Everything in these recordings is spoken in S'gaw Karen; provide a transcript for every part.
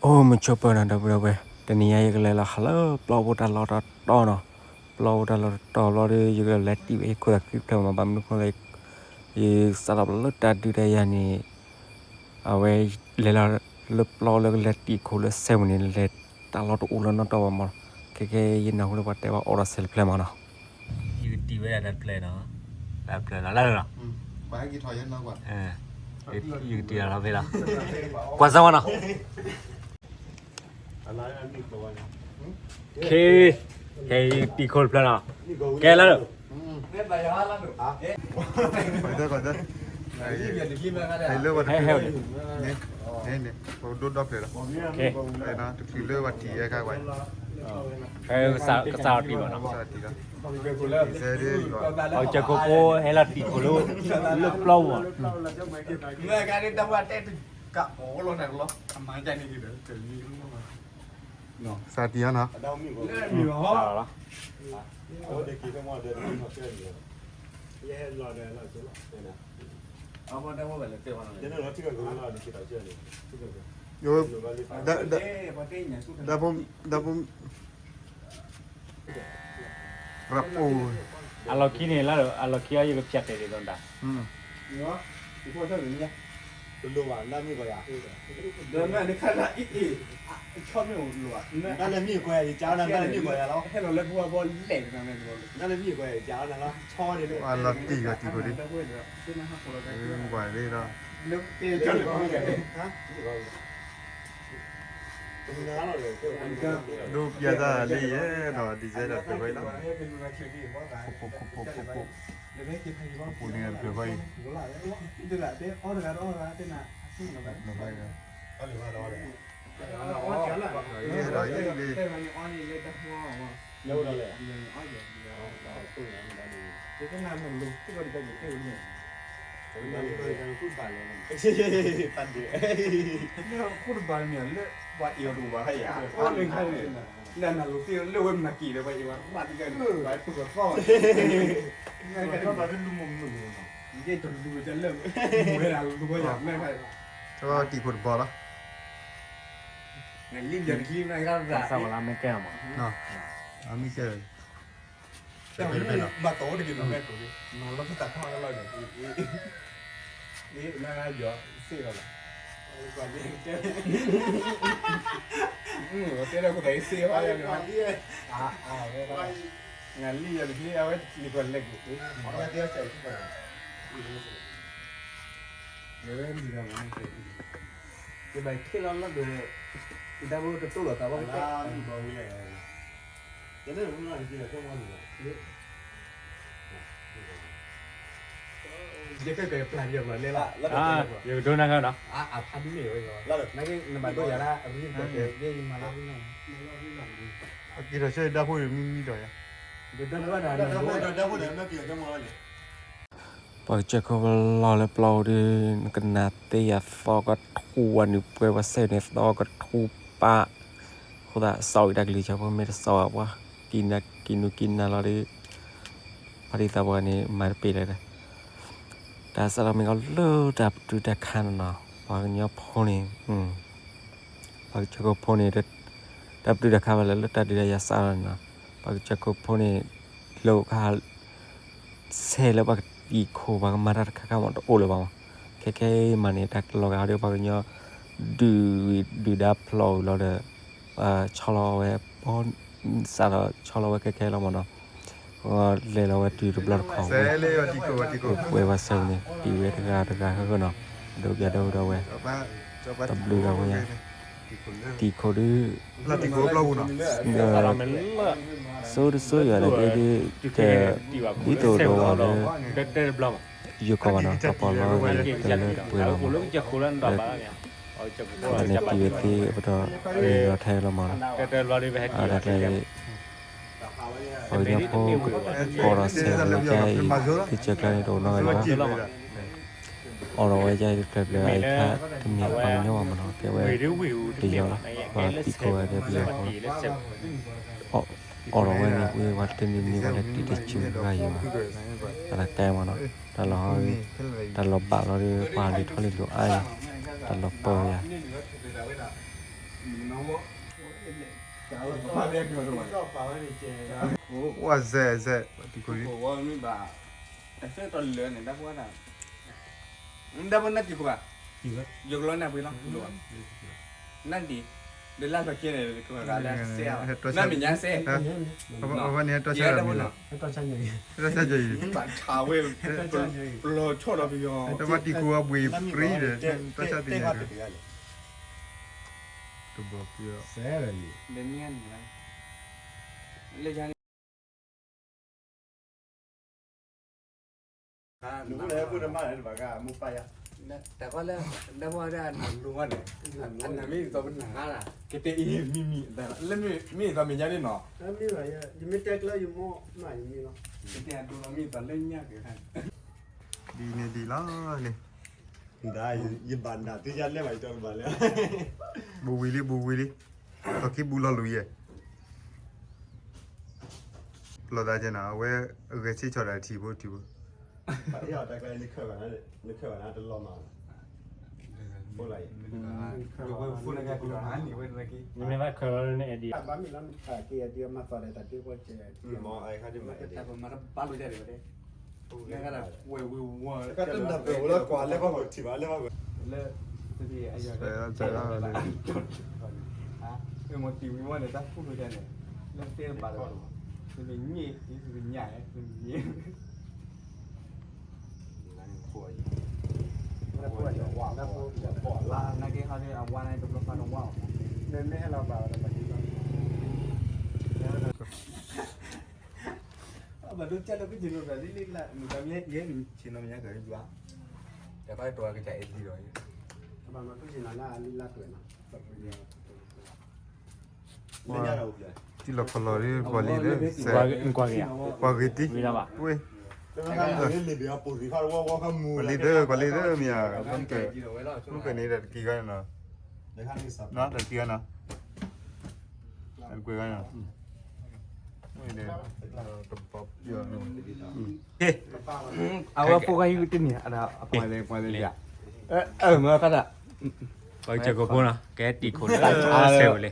အိၣ်မုာ်ဆိးပၢၤနီၤ ဒီပုၢ်ဒီဝဲၢ်, တနံၤညါယကလဲၤလီၤဟးလၢပျီပူၤတၢ်လီၢ်တတီၤနီၤ, ပျီပူၤတၢ်လီၢ်တတီၤဘျီဒီး ယကလဲၤတံၢ်ဝဲယခိၣ်သးခုဖျၢၣ်မး ဘၣ်မနုၤဃိလဲၣ်, ယစးထီၣ်လၢတၢ်ဒုးတၢ်ယၤန့ၣ် အဝဲလဲၤလီၤလၢပျီလၢကလဲၤတံၢ်ခိၣ်လၢစဲးပူၤန့ၣ် လဲၤတၢ်လီၢ်တအိၣ်လၢနီတီၢ်ဘၣ်မး, ခဲကဲယနၢ်ဟူလၢပှၤတဲဘၣ်အိၣ်ဒီးစဲးတဖျၢၣ်မးနီၤ, ယကတံၢ်ဝဲဒၣ်တဖျၢၣ်နီၤ, တဖျၢၣ်နီၤ လၢနီၤ ယကတံၢ်လီၤဖဲလီၤ, ကွၢ်စၢ်မးနီၤ, ခဲ ခဲအံၤတံၢ်ခိၣ်တဖျၢၣ်နီၤ, ကဲလၢ လၢပှၤတဖျၢၣ်န့ၣ် ပဒိၣ်ဒီဖျၢၣ်လီၤ, တချုးလၢပှၤတံၢ်အဲခါကွၢ်, ကစၢ်တံၢ်လီၤ, ပှၤကစၢ်ခိၣ်ဖိဟဲလီၤတံၢ်ခိၣ်လၢ လၢပျီပူၤ ကစၢ်တံၢ်လီၤနီၤ, ဒၣ်ဖိ ဒၣ်ဖိ ရပူၤ, အလီၢ်ခံန့ၣ်လၢ အလီၢ်ခံအံၤယကဖျါတဲာ်ဒ်သိးဒၣ်, တလိၣ်ဘၣ် နမ့ၢ်ကီးယၤ, နလဲၤမ့ၢ်ကီးယၤ ယကၢနၤ, နလဲၤမ့ၢ်ကီးယၤလီၤ, နလဲၤမ့ၢ်ကီးယၤ ယကၢနၤလီၤ, ဆီန့ၣ်လၢ အလီၤတံၢ်ယွၤတံၢ်ဖိဒ်, ကွၢ်လံဒီး ဒိးပျဲတၢ်လၢယဲဒီး ဒ်စဲဒီးတဖျၢၣ်ဃီလီၤ, ခိၣ်ဖိ ခိၣ်ဖိ ခိၣ်ဖိ ခိၣ်ဖိန့ၣ်တဖျၢၣ်ဃီအံၤ, တဖျၢၣ်ဃီအံၤ, ယဲဒီးယဲလံ တၢ်ဒုး ဃိတဘၣ်န့ၣ်လၢ ပှၤအ့ၣ်အီၤတအိၣ်ဘၣ်ဖဲယၤ အီၣ်လၢခါန့ၣ် လၢနၤလိၤသ့ၣ်လၢဝဲမနၤက့ၤဒီး ပှၤအ့ၣ်ဝဲတဘၣ်တကဲ ပှၤဖိကသီၣ် နကဲတလူၤမုာ်မုာ်နီၤ နကဲတလူၤတလၢာ် မုာ်ဝဲဒၣ်လူၤဝဲယၤ နကဲ တံၢ်ခိၣ်တဘီလီၤ နလံယၤတချံနကဲရၣ် စၢ်ဝဲလၢမ့ၢ်ကဲမး မ့ၢ်ကဲ မၤတီၢ်တက့ၢ်နီၤ မ့ၢ်ကိးလံ မၤလီၤပသးထီၣ်လီၤန့ၣ် နယီၤစ့ၢ်ကီးလီၤ တဲလၢခိၣ်သးအံၤစ့ၢ်ကီးလီၤ နလံယၤတချံအဝဲလံာ်ကွၢ်လဲၤက့ၤ ယဘၣ်ထံၣ်လီၤလၢ တၢ်ဖိတတိၢ်လီၤသးဘၣ်ကတၢၢ် ယကဒိနၤနီၤ နကနဘၣ်ဒိယၤလၢအရ့ က့ၤထီၣ်ဆၢဒၣ်ဖိမံမံဒီးယၤ ပှၤကစၢၢ်ခိၣ်လီၤလၢပျီပူၤဒီး နကနၢ်သ့ယၤသီကထူဝဲနုာ်ပှဲၤဝဲစဲးန့ၣ် သီကထူပၢ် အဃိသတး စီၤအံၤတၢ်ကလုၢ်ဆၢဖိမ့ၢ်တစီၤဘၣ်ပှၤ ကံနူကံနၤလီၤဒီး ဖါတံၢ်သးပှၢ်န့ၣ် မၤတပ့ၤလၢၤဒီး တၢ်စးထီၣ်မ့ၢ်ကီးလၢတၢ်ပတုာ်တၢ်ခးနီၤနီၤ ပှၤကညီဖိန့ၣ် ပှၤကစၢၢ်ခိၣ်ဖိန့ၣ် တၢ်ပတုာ်တၢ်ခးဘၣ်လၢ လၢတၢ်ဒုးတၢ်ယၤစးထီၣ်န့ၣ်နီၤ ပှၤကစၢၢ်ခိၣ်ဖိန့ၣ် လိၣ်ခါ ဆဲးလၢပှၤကတံၢ်ခိၣ် ပှၤကမၤတၢ်တခါခါမးတအိၣ်လၢၤဘၣ်မး ခဲခဲအံၤမးန့ၣ် တၢ်ကလီၤဂာ်ဒီးပှၤကညီ ဒုး ဒုၣ်ဒါဖျိးဝံၤလီၤဒီး ဆီလီၤဝဲ ပီ စးထီၣ်ဆီလီၤဝဲခဲခဲလီၤမးနီၤ လဲၤလီၤဝဲတုၤတဘျီတခီၣ်ဝဲ ပှဲၤဝဲစဲးန့ၣ် ပံၤဝဲတဂၤတဂၤဃၣ်ဃၣ်နီၤ ဒိပျၢ်ဒိဒီးဝဲ တဘျုးဂၤဝဲ တံၢ်ခိၣ်ဒုး စိတစိယွၤန့ၣ်က့ဒုး က ဒ်သိးဒီးဝဲလၢ ယိၤကီၢ်ဘၣ်နီၤ တပီၤလီၤဂ့ၤတလၢတပှဲၤလီၤမး လၢ အဝဲန့ၣ်ပံၤဝဲသ့အပတီၢ် ဂ့ၤဒီးထဲလီၤမးနီၤ အတၢ်ကျဲ ပှၤကညီဖိ ကကိးဒီးဆဲးလၢကါအံၤ ကစၢၢ်ကျါန့ၣ်တအိၣ်နီတဂၤဘၣ် အိၣ်ဒီးဝဲယါအံၤတဖျၢၣ်ဖျၢၣ်အံၤခါ တမ့ၢ်ပှၤကညီဘၣ်မးနီၤ ကဲဝဲ ပယီၤလီၤ ပှၤသံကွၢ်ဝဲကဲပယီၤဖိ အိၣ်ဒီးဝဲန့ၣ်ဝံၤဝဲတနံၤနံၤဝဲလၢတံၤတစူၤတဂၤယံၤဘၣ် တၢ်လီၤကဲမးနီၤ တၢ်လီၤ တၢ်လီၤဘၣ်လီၤဒီး ပှၤလံၤထီၣ်လံၤလီၤအါယံၤ တၢ်လီၤပၢယၤ ဝဲစဲးစဲး တံၤခိၣ်လံ, ဝဲမ့ၢ်ဘၣ် အစဲးတီလၢာ်န့ၣ် တၢ်ဖိတၢ် တၢ်ဖိနၢ်တံၤခိၣ်ဧါ, ယကလီန့ၣ်ပှ့ၤလီၤ, နၢ်တံၤ, ဒီးလၢလီၤကဲန့ၣ် နမဲာ်ညါစဲး, အဝဲန့ၣ်ဟဲတီဆါတံၤ, ဟဲတီဆါတံၤ, ဘၣ်ထးဝဲ, ပလီၤဆီၣ်ဒီးပယီၤ, တၢ်ဖိတံၤခိၣ်အဘှ့းပြံဒီး တီဆါတံၤ, တဘီပယီၤ, တၢ်ကီလၢ ဒၢဝဲဒၣ်နလူဝဲန့ၣ်, အနမ့ၢ်သိးပနၢ်ဂၤလၢ်, ကတဲအံၤမံၤမံၤ, လၢမ့ၢ်သိးမဲာ်ညါန့ၣ်နီၤ, ယမ့ၢ်တဲကျၢယမိၢ်မးယမံၤလီၤ, ကတဲအဒိလီၤမ့ၢ်သိးလၢညါက့ၤ, ဒ်န့ၣ်ဒ်လီၤန့ၣ်, ယဘၣ်နၢ်သ့ယလဲၢ်ဘၣ်ယတီကဘၣ်လဲၢ်, ဘူးဝံၤလံ ဘူးဝံၤလံ, သီခံဘူးလီၤလူၤယဲၢ် ပလီၢ်သးကဲနီၤ အဝဲအဂဲၤဆ့ၣ်ဆီၣ်ဒၣ်ထံဖိထံဖိ, နမ့ၢ်ဘၣ်ခွဲးလီၤန့ၣ် အဲဒံး, မတံၤဝံၤဝဲန့ၣ် တၢ်ဖူၣ်ဖဲန့ၣ်, လၢတဲတဘၣ်လီၤ, တမ့ၢ်ညၣ်, တမ့ၢ်ညၣ်, နာ်က့ဟီဒ်အဝါန့ၣ် တဘျီဃီတဝါအီၤ, မ့မ့ၢ်ဟဲလီၤဘၣ်ဝဲဒီး ဘၣ်ဒိကၢ်လၢကစၢ်နီၤ လံလံလၢ မုၢ်ကမ့ၢ်ယဲၢ်ဆ့ၣ်နီၤမ့ၢ်ညါကယွၤ, တခီတဝါကစၢ်အဲၣ်လံဒီး, တံၢ်လီၤခီလီၤဒ် ပှၤလံသၢ, ပှၤဂ့ၤတံၢ်, ဝ့ၢ်, ပှၤလံသၢ ပှၤလံသၢမ့ၢ်ဧါ, မုၢ်ကန့ၣ်ဒီးတကံၢ်ဂီၢ်န့ၣ်နီၤ, တကံၢ်ဂီၢ်နီၤ, ကွဲးဂီၢ်နီၤ အဝဲဖိၣ်ဃာ်ဟံၣ်တန့ၢ် အပှၤလဲၤပှၤလဲၤယၤ, မၤခါဒၣ်, ပှၤကစၢၢ်ကိးဖိနီၤ ကဟဲတံၢ်ခိၣ်လၢစဲးဧိၤလဲၣ်,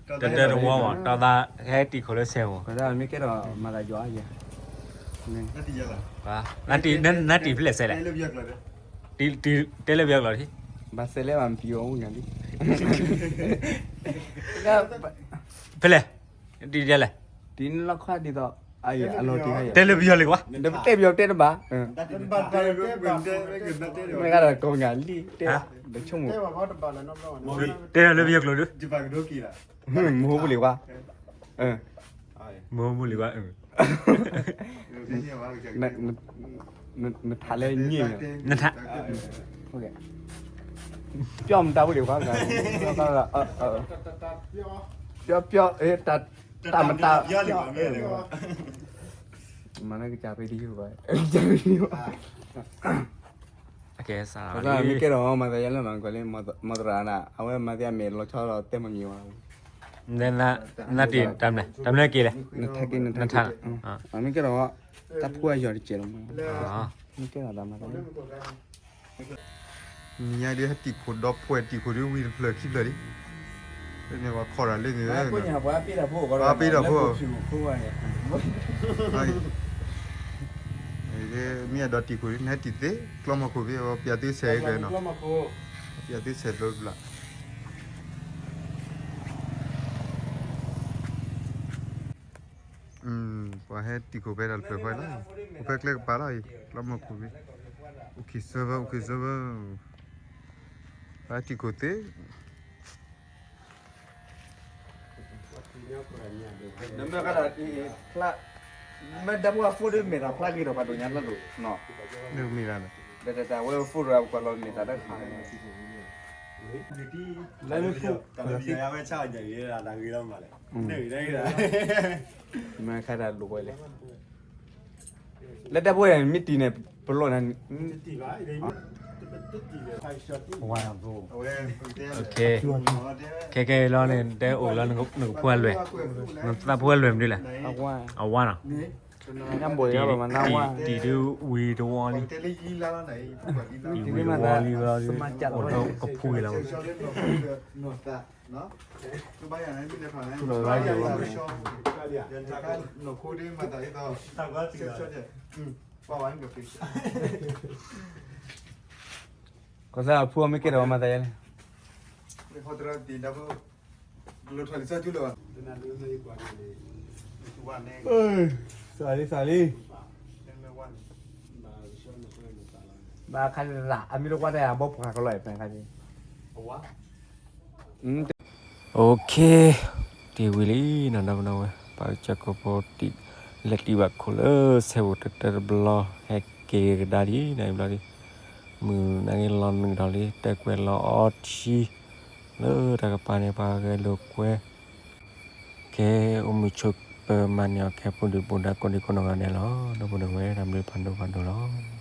တတၢတဝီမး တီသးကဟဲတံၢ်ခိၣ်လၢစဲးဧိၤ, မ့ၢ်ကဲဒီးမၤသးယွၤ, နၢ်တံၢ်ဖဲလဲၣ်စဲးလဲၣ်, တဲလၢပယီၤကျိာ်, ဘၣ်စဲးလဲၣ်ဘၣ်မပံၤအီၤအိၣ်ညါလံ, ဖဲလဲၣ် တံၤဒ်လဲၣ်, တံၤန့ၣ်လီၤခါဒ်သိး, အလီၤတံၢ်, တဲလၢပယီၤလံကွၢ်, ဒီးပတဲပယီၤတဲတဘၣ်, မ့ၢ်ဂၤဒီးကိးပညၣ်လံ, တဲ, ဒီးဆိကမိၣ်, တဲလၢပယီၤကျိာ်ဒီး, မဟိပူၤလံကွၢ်, မဟိပူၤလံကွၢ်, နထးလၢညံၣ်, နထး, ပျီၢ်မတၤပူၤလံကွၢ်, ပျီၢ်, ပျီၢ်, တၢ်မတၤ, မၤလၢကစၢ်ရ့ဒံၣ်ယိၤဘၣ်, ကစၢ်ရ့ဒံၣ်ယိၤဘၣ်, မ့ၢ်ကဲဒီးမၤသးယဲလၢနီၤ ကွၢ်လံ, မၤသရၣ်နၤ အဝဲမၤသးအမဲာ်လီၤဆီဒီးတဲမၤမံၤဝဲ, နတံၢ်တၢ်မနုၤ, တၢ်မနုၤက့ၤလဲၣ်, နထးက့ၤ နထးက့ၤ, မ့ၢ်ကဲဒီး တၢ်ဖှူအယီၤတစဲးလီၤ, မ့ၢ်ကဲဒီးတၢ်မၤသး နံၤညါဒ်ဟဲတံၢ်ခိၣ်ဒီဖှဲး တံၢ်ခိၣ်ဒ်ဝံၤတဖျၢၣ်ခံဖျၢၣ်လံ, န့ၣ်ပှၤခီၣ်တၢ်လၢန့ၣ်, ပှၤပ့ၢ်ဒီးဖိ, မ့ၢ်အဒီတံၢ်ခိၣ်ဒ် နဟဲတံၢ်သ့ ကျီမီၤခိၣ်ဖဲ ပျးသုဆဲးကဲနီၤ, ပျးသုဆဲးဖျိတဖျၢၣ် ပှၤဟဲတံၢ်ခိၣ်ဖဲတၢ်တဖျၢၣ်ဖဲလီၤ, ခိၣ်ဖဲကျဲကပၤလီၤအံၤ ကျီမီၤခိၣ်ဖဲ, အိၣ်ခ့ၣ်စၢဘၢ အိၣ်ခ့ၣ်စၢဘၢ, ပှၤဟဲတံၢ်ခိၣ်သ့, မ့ၢ်တၢ်ဖိအဖိဒ်မဲာ်တၢ်ဖျါဂ့ၤဒီးပှၤဒိၣ်ညါလၢဒိၣ်နီၤ, မ့ၢ်တၢ်ဝဲဖိဒီးပှၤလီၤမဲာ်တၢ်တခါ, လၢမ့ၢ်ဖိ, ဝဲဆၣ်အညါအံၤ တၢ်ဂ့ၤလီၤမးလဲၣ်, မ့ၢ်ခါတၢ်ဒိၣ်ဝဲလဲၣ်, လၢတၢ်ဖိန့ၣ် မ့ၢ်တံၢ်န့ၣ် ပလီၢ်နၤ, ဝါ, ခဲခဲလီၤန့ၣ် တဲအိၣ်လီၤ နကဖိအလွဲၢ်, နသးဖိအလွဲၢ်မနုၤလဲၣ်, အဝါနီၤ, ညၣ်ဘိးယါဘၣ်မၤနၢ်ဝါ, တံၤဒုးဝံၤတဝီလံ, တံၤဝံၤတဝီလံဘျီဒုး, အိၣ်ဒီးကဖူဂ့ၤလီၤ, ကီၢ်စဲၢ်အဖုအီၤမ့ၢ်ကဲထီၣ်မၤသးယါလဲၣ်, စးလံစးလံ, ဘၣ်ခါလၢအမ့ၢ်တကွၢ်တၢ်ယၤဘီပှၤကလီၤဖဲခါ, OK, တံၤဝံၤလံနီၤ ဒီပုၢ်ဒီဝဲၢ်, ပာ်ကစၢၢ်ကိးဖိတံၢ်, လဲၤတံၢ်ဘၣ်ခိၣ်လၢဆဲးပူၤတၢၢ်တၢၢ်တဘျီ, ဟဲက့ၤကဒါဒံးနီၤ ဘျီဒံး, မုၢ်နၤက့ၤလီၤနုာ်ဒီးလံ တဲကွဲးလီၤအီထံ, လၢတၢ်ကပၤန့ၣ် ပှၤဂဲၤလိာ်ကွဲ ကဲ အိၣ်မုာ်ဆိးပၢၤမၤန့ၢ်အီၤခဲပူၤဒုးပူၤဒါကိးဒံကိးနီၢ်ဂၤဒဲးလီၤ ဒီပုၢ်ဒီဝဲၢ် တၢ်ဘျုးဖးဒိၣ်ဖးဒိၣ်လီၤ.